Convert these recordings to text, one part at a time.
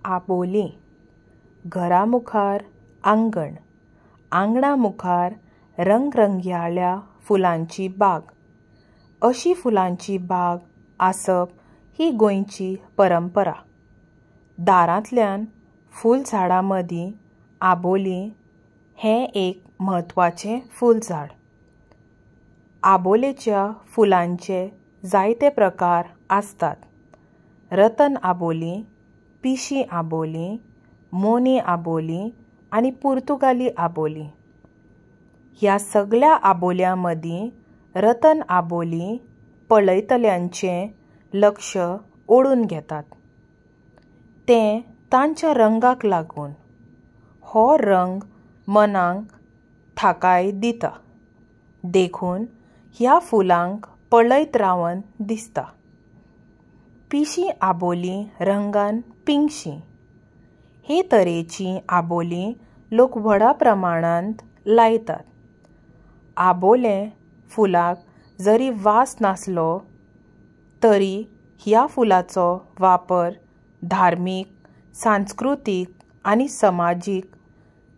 आबोलीं. घरा मुखार आंगण, आंगणा मुखार रंगरंगयाळ्या फुलांची बाग. अशी फुलांची बाग आसप ही गोंयची परंपरा. दारांतल्यान फुलझाडां मदीं आबोलीं हें एक म्हत्वाचें फुलझाड. आबोलेच्या फुलांचे जायते प्रकार आसतात. रतन आबोलीं, पिशी आबोलीं, मोनी आबोलीं आनी पुर्तुगाली आबोलीं. ह्या सगळ्या आबोल्यां मदीं रतन आबोलीं पळयतल्यांचें लक्ष ओडून घेतात. तें तांच्या रंगाक लागून. हो रंग मनाक थाकाय दिता, देखून ह्या फुलांक पळयत रावन दिसता. पिशी आबोलीं रंगान पिंगशीं. हे तरेचीं आबोलीं लोक व्हडा प्रमाणांत लायतात. आबोलें फुलाक जरी वास नासलो तरी ह्या फुलाचो वापर धार्मीक, सांस्कृतीक आनी समाजीक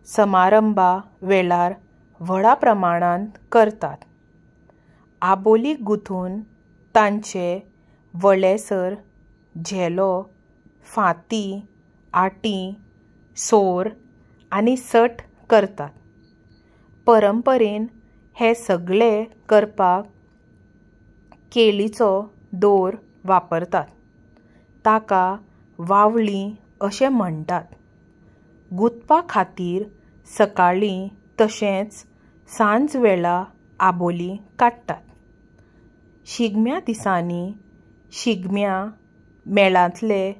समारंभा वेळार व्हडा प्रमाणांत करतात. आबोलीं गुंथून तांचे वळेसर, झेलो, फांती, आटी, सोर आनी सट करतात. परंपरेन हे सगळे करपाक केळीचो दोर वापरतात. ताका वावळी अशें म्हणटात. गुंथपा खातीर सकाळीं तशेंच सांजवेळा आबोलीं काडटात. शिगम्या दिसांनी शिगम्या मेळांतले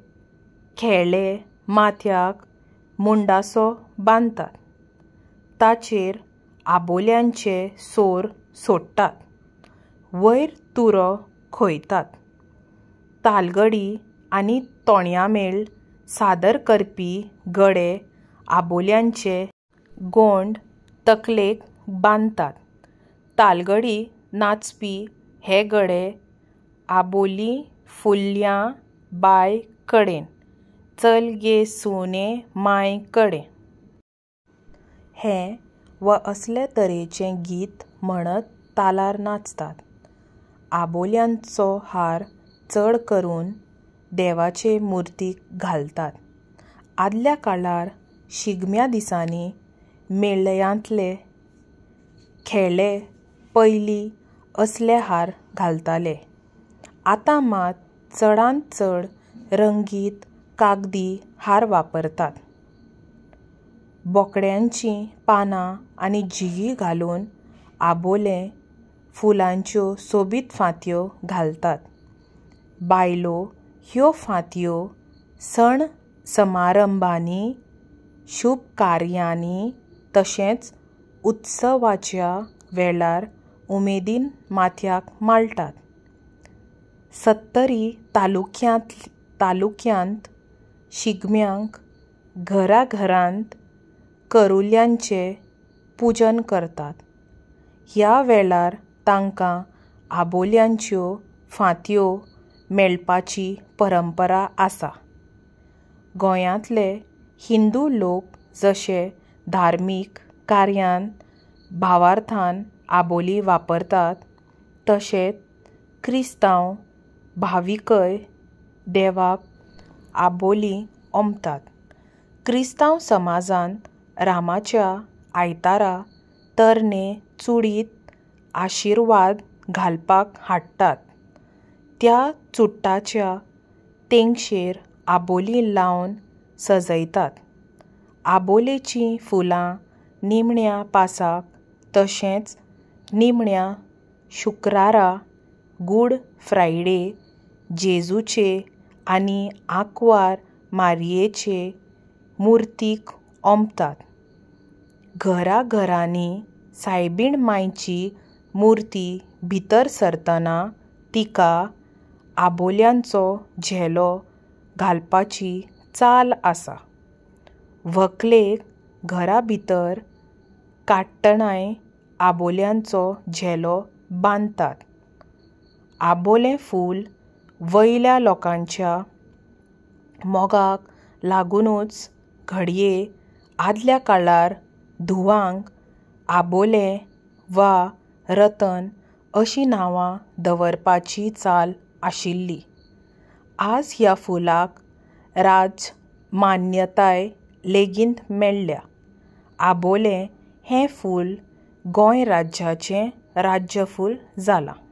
खेळे माथ्याक मुंडासो बांदतात. ताचेर आबोल्यांचे सोर सोडटात. वयर तुरो खोयतात. तालगडी आनी तोणयामेळ सादर करपी गडे आबोल्यांचे गोंड तकलेक बांदतात. तालगडी नाचपी हे गडे आबोलीं फुलल्यां बाय कडेन, चल गे सुने मांय कडेन हें वा असले तरेचें गीत म्हणत तालार नाचतात. आबोल्यांचो हार चड करून देवाचे मुर्तीक घालतात. आदल्या काळार शिगम्या दिसांनी मेळयांतले खेळे पयलीं असले हार घालताले. आतां मात चडांत चड रंगीत कागदी हार वापरतात. बोकड्यांचीं पानां आनी झिगी घालून आबोलें फुलांच्यो सोबीत फांतयो घालतात. बायलो ह्यो फांतयो सण समारंभांनी, शुभ कार्यांनी तशेंच उत्सवाच्या वेळार उमेदीन माथ्याक माळटात. सत्तरी तालुक्यांत शिगम्याक घराघरांत करुल्यांचें पुजन करतात. ह्या वेळार तांकां आबोल्यांच्यो फांतयो मेळपाची परंपरा आसा. गोंयांतले हिंदू लोक जशे धार्मीक कार्यांत भावार्थान आबोलीं वापरतात, तशेंच क्रिस्तांव भाविकय देवाक आबोलीं ओंपतात. क्रिस्तांव समाजांत रामाच्या आयतारा तरणे चुडीत आशिर्वाद घालपाक हाडटात. त्या चुडटाच्या तेंगशेर आबोलीं लावन सजयतात. आबोलेचीं फुलां निमण्या पासाक तशेंच निमण्या शुक्रारा, गूड फ्रायडे, जेजूचे आनी आंकवार मारयेचे मुर्तीक ओंपतात. घराघरांनी सायबीण मांयची मुर्ती भितर सरतना तिका आबोल्यांचो झेलो घालपाची चाल आसा. व्हंकलेक घरा भितर काडटनाय आबोल्यांचो झेलो बांदतात. आबोलें फूल वयल्या लोकांच्या मोगाक लागुनूच घडये आदल्या काळार धुवांक आबोलें वा रतन अशीं नांवां दवरपाची चाल आशिल्ली. आज ह्या फुलाक राज मान्यताय लेगीत मेळ्ळ्या. आबोलें हें फूल गोंय राज्याचें राज्यफूल जालां.